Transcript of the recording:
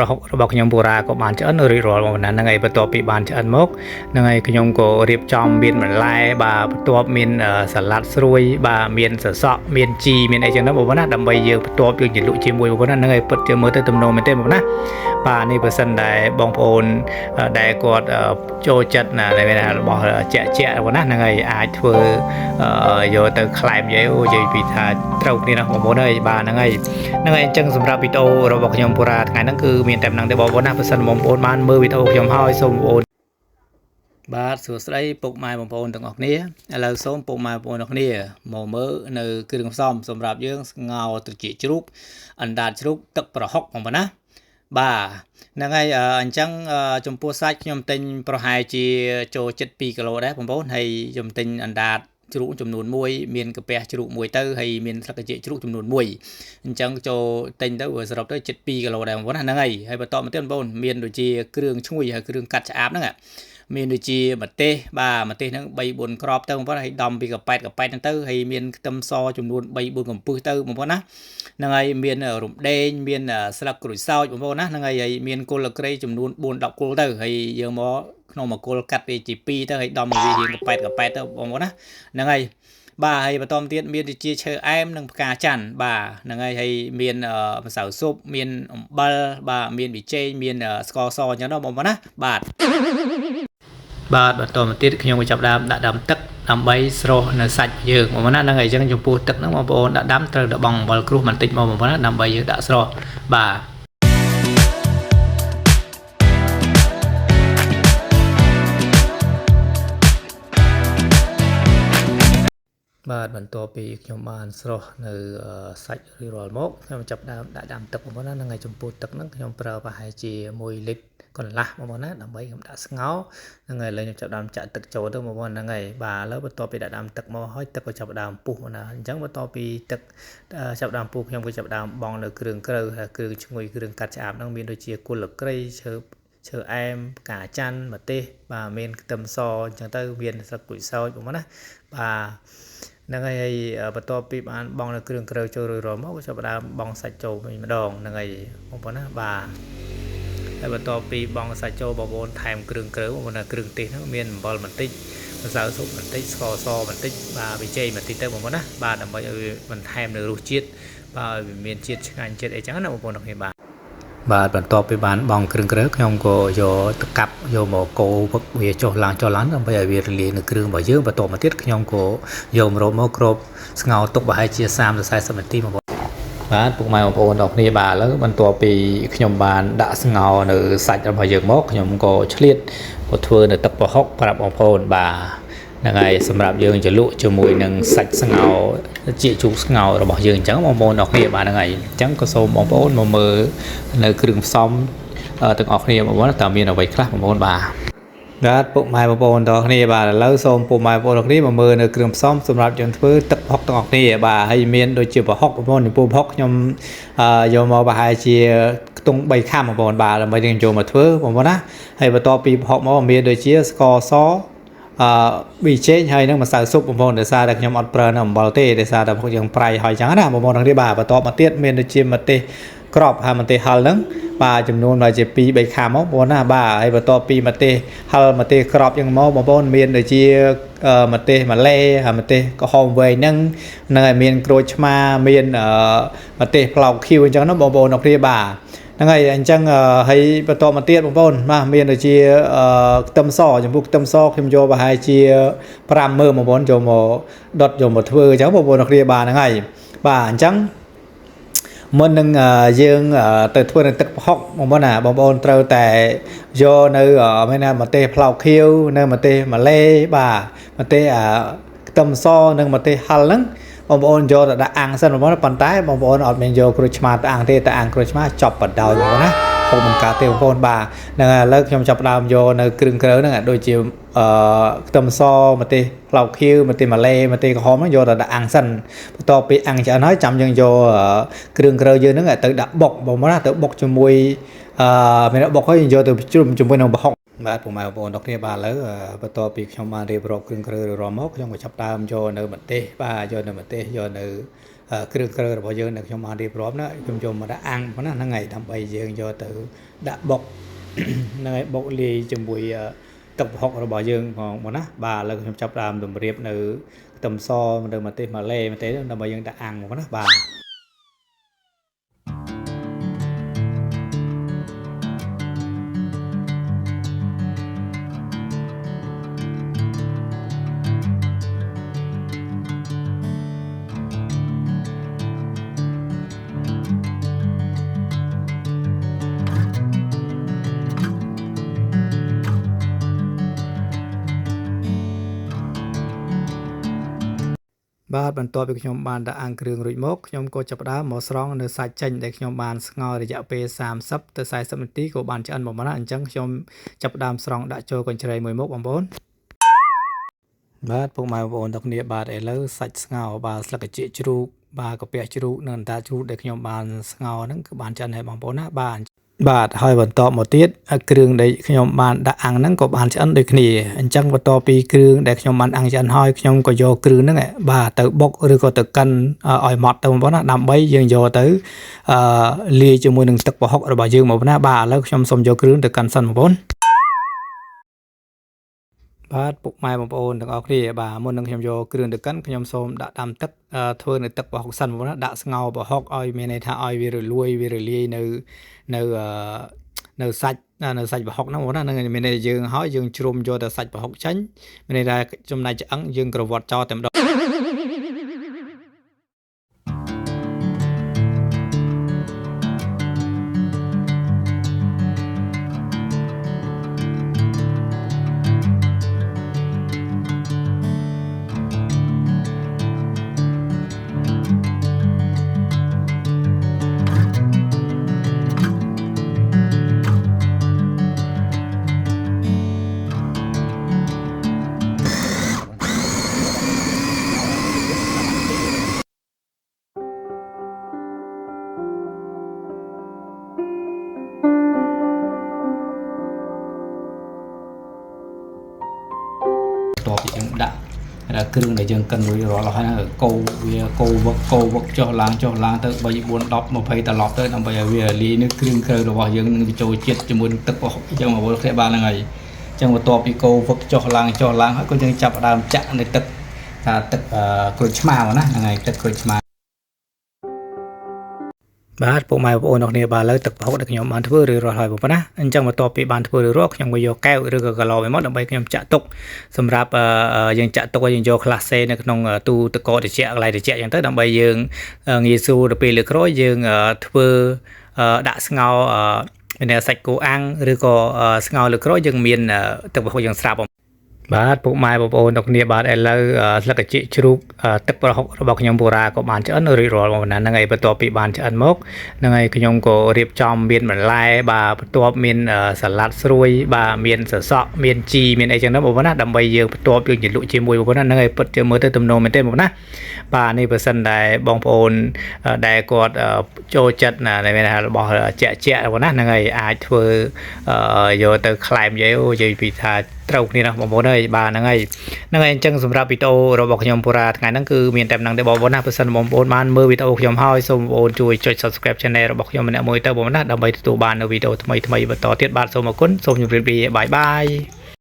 ប្រហុករបស់ខ្ញុំបូរ៉ាក៏បានឆ្អិនរួចរាល់មកណាហ្នឹងហើយបន្ទាប់ពីបានឆ្អិនមកហ្នឹងហើយខ្ញុំក៏រៀបចំមានបន្លែបាទបន្ទាប់មានសាឡាត់ស្រួយបាទមានសសក់មានជីមានអីចឹងទៅបងប្អូនណាដើម្បីយើងបន្ទាប់យើងជ្រលក់ជាមួយបងប្អូនណាហ្នឹងហើយពិតជាមើលទៅទំនងមែនទេបងប្អូនណាបាទនេះបើសិនដែលបងប្អូនដែលគាត់ចូលចិត្តណាដែលមានរបស់ជាក់ជាក់បងប្អូនណាហ្នឹងហើយអាចធ្វើយកទៅក្លែមយាយអូនិយាយពីថាត្រូវគ្នាណាបងប្អូនអើយបាទហ្នឹងហើយ ហ្នឹងហើយអញ្ចឹងសម្រាប់វីដេអូរបស់ខ្ញុំពូរ៉ាថ្ងៃហ្នឹងគឺមានតែប៉ុណ្្នឹងទេបងប្អូនណាបើសិនបងប្អូនបានមើលវីដេអូខ្ញុំហើយសូមបងប្អូនបាទសួស្តីពុកម៉ែបងប្អូនទាំងអស់គ្នាឥឡូវសូមពុកម៉ែបងប្អូនទាំងអស់គ្នាមកមើលនៅគ្រឿងផ្សំសម្រាប់យើងស្ងោរត្រចៀកជ្រូកអណ្ដាតជ្រូកទឹកប្រហុកបងប្អូនណាបាទហ្នឹងហើយអញ្ចឹងចំពោះសាច់ខ្ញុំទិញប្រហែលជាចូលចិត្ត2គីឡូដែរបងប្អូនហើយខ្ញុំទិញអណ្ដាតជ្រូកចំនួន1មានកាពះជ្រូកមួយទៅហើយមានស្លឹកត្រចៀកជ្រូកចំនួន1អញ្ចឹងចូលទិញទៅវាសរុបទៅជិត2គីឡូដែរបងប្អូនណាហ្នឹងហើយហើយបន្តមកទៀតបងប្អូនមានដូចជាគ្រឿងឈ្ងុយហើយគ្រឿងកាត់ឆ្អាបហ្នឹងមានដូចជាម្ទេសបាទម្ទេសហ្នឹង3 4គ្រាប់ទៅបងប្អូនហើយដំពីកប៉ែតកប៉ែតហ្នឹងទៅហើយមានខ្ទឹមសចំនួន3 4កំពឹសទៅបងប្អូនណាហ្នឹងហើយមានរំដេងមានស្លឹកក្រូចសើចបងប្អូនណាហ្នឹងហើយហើយមានគល់លក្រៃចំនួន4 10គល់ទៅហើយយើងមកក្នុងមួយគល់កាត់វាជា2ទៅហើយដំវារៀងកប៉ែតកប៉ែតទៅបងប្អូនណាហ្នឹងហើយបាទហើយបន្តមកទៀតមានដូចជាឈើអែមនិងផ្កាច័ន្ទបាទហ្នឹងហើយហើយមានម្សៅស៊ុបមានអំបិលបាទមានប៊ីចេងមានស្ករសអញ្ចឹងណាបងប្អូនណាបាទបាទបន្តមកទៀតខ្ញុំក៏ចាប់ដើមដាក់ដើមទឹកដើម្បីស្រុះនៅសាច់យើងបងប្អូនណាហ្នឹងហើយអញ្ចឹងចំពោះទឹកហ្នឹងបងប្អូនដាក់ដាំត្រូវតែបង់អំបិលគ្រួសបន្តិចមកបងប្អូនណាដើម្បីយើងដាក់ស្រុះបាទបាទបន្ទាប់ពីខ្ញុំបានស្រុះនៅសាច់រួចរាល់មកខ្ញុំចាប់ដើមដាក់ដាំទឹកបងប្អូនណាហ្នឹងហើយចំពោះទឹកហ្នឹងខ្ញុំប្រើប្រហែលជា1លីត្រកន្លះបងប្អូនណាដើម្បីខ្ញុំដាក់ស្ងោរហ្នឹងហើយឥឡូវខ្ញុំចាប់ដើមចាក់ទឹកចូលទៅបងប្អូនហ្នឹងហើយបាទឥឡូវបន្ទាប់ពីដាក់ដាំទឹកមកហើយទឹកក៏ចាប់ដើមពុះបងណាអញ្ចឹងបន្ទាប់ពីទឹកចាប់ដើមពុះខ្ញុំក៏ចាប់ដើមបង់នៅគ្រឿងក្រៅហើយគ្រឿងឈ្ងុយគ្រឿងកាត់ឆ្អាបហ្នឹងមានដូចជាគល់លក្រៃឈើឈើអែមផ្កាច័ន្ទម្ទេសបាទមានខ្ទឹមសអញ្ចឹងទៅមានស្លឹកក្រូចសើចបងប្អូនណាបាទហ្នឹងហើយបន្ទាប់ពីបានបង់នៅគ្រឿងក្រៅចូលរួចរាល់មកក៏ចាប់ផ្ដើមបង់សាច់ចូលវិញម្ដងហ្នឹងហើយបងប្អូនណាបាទហើយបន្ទាប់ពីបង់សាច់ចូលបងប្អូនថែមគ្រឿងក្រៅបងប្អូនណាគ្រឿងទេសហ្នឹងមានអំបិលបន្តិចម្សៅស៊ុបបន្តិចស្ករសបន្តិចបាទប៊ីចេងបន្តិចទៅបងប្អូនណាបាទដើម្បីឲ្យវាបន្ថែមនៅរសជាតិបាទឲ្យវាមានជាតិឆ្ងាញ់ជាតិអីចឹងណាបងប្អូនទាំងគ្នាបាទបាទបន្ទាប់ពីបានបង់គ្រឿងក្រៅខ្ញុំក៏យកទៅកាប់យកមកកូរវឹកវាចុះឡើងចុះឡើងដើម្បីឲ្យវារលាយនៅគ្រឿងរបស់យើងបន្ទាប់មកទៀតខ្ញុំក៏យកម្រោបមកគ្របស្ងោរទុកប្រហែលជា30ទៅ40នាទីបងប្អូនបាទពុកម៉ែបងប្អូនទាំងគ្នាបាទឥឡូវបន្ទាប់ពីខ្ញុំបានដាក់ស្ងោរនៅសាច់របស់យើងមកខ្ញុំក៏ឆ្លៀតមកធ្វើនៅទឹកប្រហុកប្រាប់បងប្អូនបាទហ្នឹងហើយសម្រាប់យើងជ្រលក់ជាមួយនឹងសាច់ស្ងោរជាជ្រូកស្ងោររបស់យើងអញ្ចឹងបងប្អូនទាំងគ្នាបាទហ្នឹងហើយអញ្ចឹងក៏សូមបងប្អូនមកមើលនៅគ្រឿងផ្សំទាំងអស់គ្នាបងប្អូនតើមានអ្វីខ្លះបងប្អូនបាទបាទពុកម៉ែបងប្អូនទាំងអស់គ្នាបាទឥឡូវសូមពុកម៉ែបងប្អូនទាំងគ្នាមកមើលនៅគ្រឿងផ្សំសម្រាប់យើងធ្វើទឹកប្រហុកទាំងអស់គ្នាបាទហើយមានដូចជាប្រហុកបងប្អូនចំពោះប្រហុកខ្ញុំយកមកប្រហែលជាខ្ទង់3ខាំបងប្អូនបាទដើម្បីយើងចូលមកធ្វើបងប្អូនណាហើយបន្ទាប់ពីប្រហុកមកមានដូចជាស្ករសអឺប៊ីចេងហើយនឹងម្សៅស៊ុបបងប្អូនដោយសារតែខ្ញុំអត់ប្រើនៅអំបិលទេដោយសារតែពួកយើងប្រៃហើយចឹងណាបងប្អូនទាំងនេះបាទបន្ទាប់មកទៀតមានដូចជាម្ទេសក្របហើយម្ទេសហិលហ្នឹងបាទចំនួនដល់ជា2 3ខាំមកបងប្អូនណាបាទហើយបន្ទាប់ពីម្ទេសហិលម្ទេសក្របចឹងមកបងប្អូនមានដូចជាម្ទេសម៉ាឡេហើយម្ទេសក្រហមវែងហ្នឹងនឹងហើយមានក្រូចឆ្មាមានម្ទេសផ្លោកខៀវអញ្ចឹងណាបងប្អូនទាំងគ្នាបាទហ្នឹងហើយអញ្ចឹងហើយបន្តមកទៀតបងប្អូនបាទមានដូចជាខ្ទឹមសចំពោះខ្ទឹមសខ្ញុំយកប្រហែលជា50000បងប្អូនចូលមកដុតយកមកធ្វើអញ្ចឹងបងប្អូនទាំងគ្នាបាទហ្នឹងហើយបាទអញ្ចឹងមុននឹងយើងទៅធ្វើនៅទឹកប្រហុកបងប្អូនណាបងប្អូនត្រូវតែយកនៅមានណាម្ទេសផ្លោកខៀវនៅម្ទេសម៉ាឡេបាទម្ទេសអាខ្ទឹមសនិងម្ទេសហិលហ្នឹងបងប្អូនយកទៅដាក់អាំងសិនបងប្អូនប៉ុន្តែបងប្អូនអត់មានយកក្រូចឆ្មាទៅអាំងទេតែអាំងក្រូចឆ្មាចប់បណ្ដោយបងប្អូនណាហូបមិនកើតទេបងប្អូនបាទហ្នឹងហើយឥឡូវខ្ញុំចាប់ផ្ដើមយកនៅគ្រឿងក្រៅហ្នឹងដូចជាអឺខ្ទឹមសម្ទេសផ្លោកខៀវម្ទេសម៉ាឡេម្ទេសក្រហមហ្នឹងយកទៅដាក់អាំងសិនបន្ទាប់ពីអាំងឆ្អិនហើយចាំយើងយកគ្រឿងក្រៅយើងហ្នឹងទៅដាក់បុកបងប្អូនណាទៅបុកជាមួយអឺមានបុកហើយយើងយកទៅជ្រុំជាមួយនឹងប្រហុកបាទពុកម៉ែបងប្អូនទាំងគ្នាបាទឥឡូវបន្ទាប់ពីខ្ញុំបានរៀបរាប់គ្រឿងក្រៅរួចរាល់មកខ្ញុំក៏ចាប់ដើមយកនៅម្ទេសបាទយកនៅម្ទេសយកនៅ គ្រឿងក្រៅរបស់យើងដែលខ្ញុំបានរៀបរាប់ណាខ្ញុំយកមកដាក់អាំងប៉ុណ្ណាហ្នឹងហើយដើម្បីយើងយកទៅដាក់បុកហ្នឹងហើយបុកលាយជាមួយទឹកប្រហុករបស់យើងផងបងណាបាទឥឡូវខ្ញុំចាប់ដើមតម្រៀបនៅខ្ទឹមសនៅម្ទេសម៉ាឡេម្ទេសដើម្បីយើងដាក់អាំងបងណាបាទបាទបន្ទាប់ពីខ្ញុំបានដាក់អាំងគ្រឿងរួចមកខ្ញុំក៏ចាប់ផ្ដើមមកស្រង់នៅសាច់ចេញដែលខ្ញុំបានស្ងោររយៈពេល30ទៅ40នាទីក៏បានឆ្អិនបងប្អូនណាអញ្ចឹងខ្ញុំចាប់ផ្ដើមស្រង់ដាក់ចូលកញ្ជ្រៃមួយមុខបងប្អូនបាទពុកម៉ែបងប្អូនទាំងគ្នាបាទឥឡូវសាច់ស្ងោរបាទស្លឹកត្រចៀកជ្រូកបាទកាពះជ្រូកនិងអណ្ដាតជ្រូកដែលខ្ញុំបានស្ងោរហ្នឹងគឺបានឆ្អិនហើយបងប្អូនណាបាទបាទហើយបន្តមកទៀតគ្រឿងដែលខ្ញុំបានដាក់អាំងហ្នឹងក៏បានឆ្អិនដូចគ្នាអញ្ចឹងបន្ទាប់ពីគ្រឿងដែលខ្ញុំបានអាំងឆ្អិនហើយខ្ញុំក៏យកគ្រឿងហ្នឹងបាទទៅបុកឬក៏ទៅកិនឲ្យម៉ត់ទៅបងប្អូនណាដើម្បីយើងយកទៅអឺលាយជាមួយនឹងទឹកប្រហុករបស់យើងមកណាបាទឥឡូវខ្ញុំសូមយកគ្រឿងទៅកិនសិនបងប្អូនបាទពុកម៉ែបងប្អូនទាំងអស់គ្នាបាទមុននឹងខ្ញុំយកគ្រឿងទៅកិនខ្ញុំសូមដាក់ដាំទឹកធ្វើនៅទឹកប្រហុកសិនបងប្អូនណាដាក់ស្ងោរប្រហុកឲ្យមានន័យថាឲ្យវារលួយវារលាយនៅនៅនៅសាច់នៅសាច់ប្រហុកហ្នឹងបងណាហ្នឹងមានន័យយើងហើយយើងជ្រុំយកតែសាច់ប្រហុកចេញមានន័យថាចំណែកឆ្អឹងយើងក្រវ៉ាត់ចោលតែម្ដង តបពីយើងដាក់គ្រឿងដែលយើងកិនរួចរាល់ហើយហ្នឹងកូរវាកូរវឹកកូរវឹកចុះឡើងចុះឡើងទៅ3 4 10 20ត្រឡប់ទៅដើម្បីឲ្យវាលាយនៅគ្រឿងក្រៅរបស់យើងនឹងចូលជាតិជាមួយនឹងទឹករបស់យើងមកវល់គ្នាបានហ្នឹងហើយអញ្ចឹងបន្ទាប់ពីកូរវឹកចុះឡើងចុះឡើងហើយក៏យើងចាប់ផ្ដើមចាក់នៅទឹកថាទឹកក្រូចឆ្មាណាហ្នឹងហើយទឹកក្រូចឆ្មាបាទពុកម៉ែបងប្អូនអរគ្នាបាទឥឡូវទឹកប្រហុកដែលខ្ញុំបានធ្វើរួចរាល់ហើយបងប្អូនណាអញ្ចឹងបន្ទាប់ពីបានធ្វើរួចរាល់ខ្ញុំក៏យកកែវឬក៏កាឡមួយមកដើម្បីខ្ញុំចាក់ទុកសម្រាប់យើងចាក់ទុកឲ្យយើងយកក្លាសេនៅក្នុងទូទឹកកកត្រជាក់កន្លែងត្រជាក់អញ្ចឹងទៅដើម្បីយើងងាយស្រួលទៅពេលលើក្រោយយើងធ្វើដាក់ស្ងោរមានសាច់គោអាំងឬក៏ស្ងោរលើក្រោយយើងមានទឹកប្រហុកយើងស្រាប់បាទពុកម៉ែបងប្អូនទាំងគ្នាបាទឥឡូវស្លឹកត្រចៀកជ្រូកទឹកប្រហុករបស់ខ្ញុំបូរ៉ាក៏បានឆ្អិនរួចរាល់មកណាហ្នឹងហើយបន្ទាប់ពីបានឆ្អិនមកហ្នឹងហើយខ្ញុំក៏រៀបចំមានបន្លែបាទបន្ទាប់មានសាឡាត់ស្រួយបាទមានសសក់មានជីមានអីចឹងទៅបងប្អូនណាដើម្បីយើងបន្ទាប់យើងជ្រលក់ជាមួយបងប្អូនណាហ្នឹងហើយពិតជាមើលទៅទំនងមែនទេបងប្អូនណាបាទនេះបើសិនតែបងប្អូនដែលគាត់ចូលចិត្តណាមានថារបស់ជាក់ជាក់បងប្អូនណាហ្នឹងហើយអាចធ្វើយកទៅក្លែមយាយអូនិយាយពីថាត្រូវគ្នាណាបងប្អូនអើយបាទហ្នឹងហើយហ្នឹងហើយអញ្ចឹងសម្រាប់វីដេអូរបស់ខ្ញុំពូរ៉ាថ្ងៃហ្នឹងគឺមានតែប៉ុណ្្នឹងទេបងប្អូនណាបើសិនបងប្អូនបានមើលវីដេអូខ្ញុំហើយសូមបងប្អូនជួយចុច Subscribe Channel របស់ខ្ញុំម្នាក់មួយទៅបងប្អូនណាដើម្បីទទួលបាននូវវីដេអូថ្មីៗបន្តទៀតបាទសូមអរគុណសូមជម្រាបលាបាយបាយ។